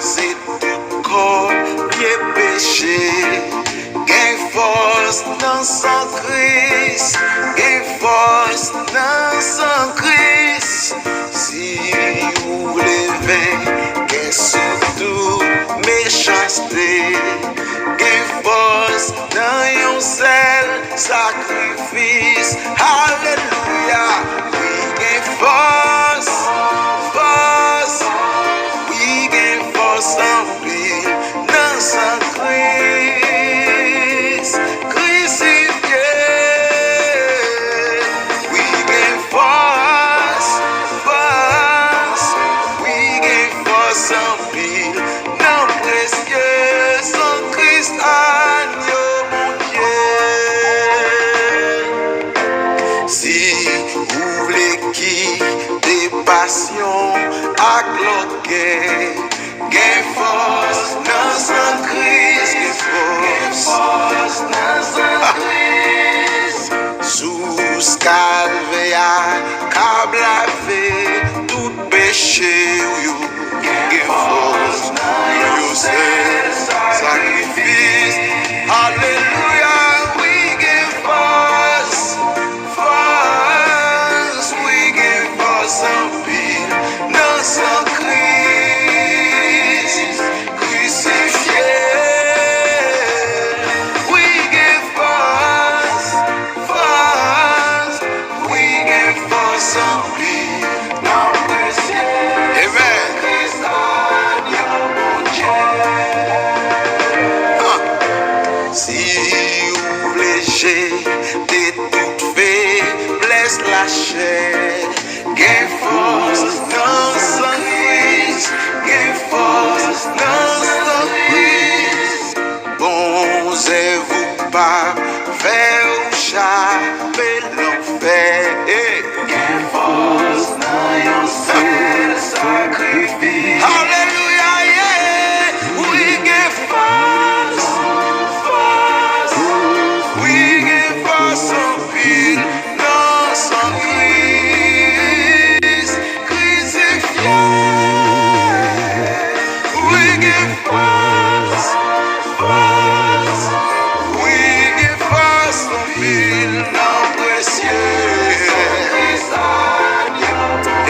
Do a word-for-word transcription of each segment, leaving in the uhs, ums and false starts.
Se tout kò vye peche. Gen fòs nan san Kris. Gen fòs nan san Kris. Si ou vle venk, gen sou tout mechanste. Gen fòs nan yon sèl sakrifis. Alelouya. Wi, gen fòs, fòs. Wi, gen fòs anpil nan san Kris. Krisifye. Wi, gen fòs, fòs. Wi, gen fòs anpil nan presye san Kris, anyo Bondye. Si ou vle kite pasyon ak lògèy, gen fòs nan san Kris, gen fòs nan san Kris. Sous kalvè a ka lave tout peche w yo. Gen fòs nan yon sèl sakrifis. Alelouya, wi, gen fòs, fòs, wi, gen fòs anpil nan san Kris. Krisifye. Wi, gen fòs, fòs. Wi, gen fòs anpil nan presye san Kris, anyo Bondye. Si ou vle jete tout feblès lachè, gen fòs nan san Kris, gen fòs nan san Kris. Bon zèv ou pa fè ou chape lanfè. Gen fòs nan yon sèl sakrifis. Alelouya, yeah. Wi, gen fòs, fòs. Wi, gen fòs anpil nan san Kris. Krisifye. Wi, gen fòs, fòs. Wi, gen fòs anpil nan presye.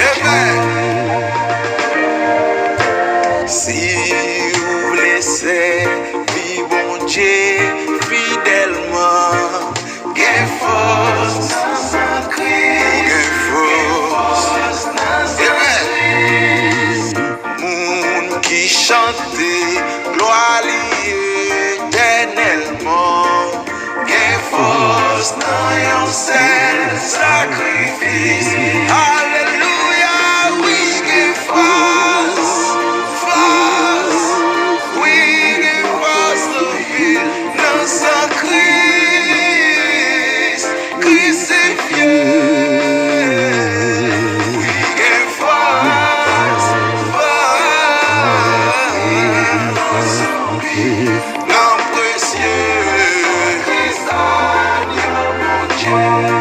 Amen. Si ou vle sèvi Bondye fidèlman, gen fòs nan san Kris. Gen fòs nan san Kris. Moun ki chante glwa li etènèlman. Gen fòs nan yon sèl sakrifis. Alelouya, wi, gen fòs, fòs. Wi, gen fòs anpil nan san Kris. Krisifye. Wi, gen fòs, fòs. Nan presye Kris, anyo Bondye.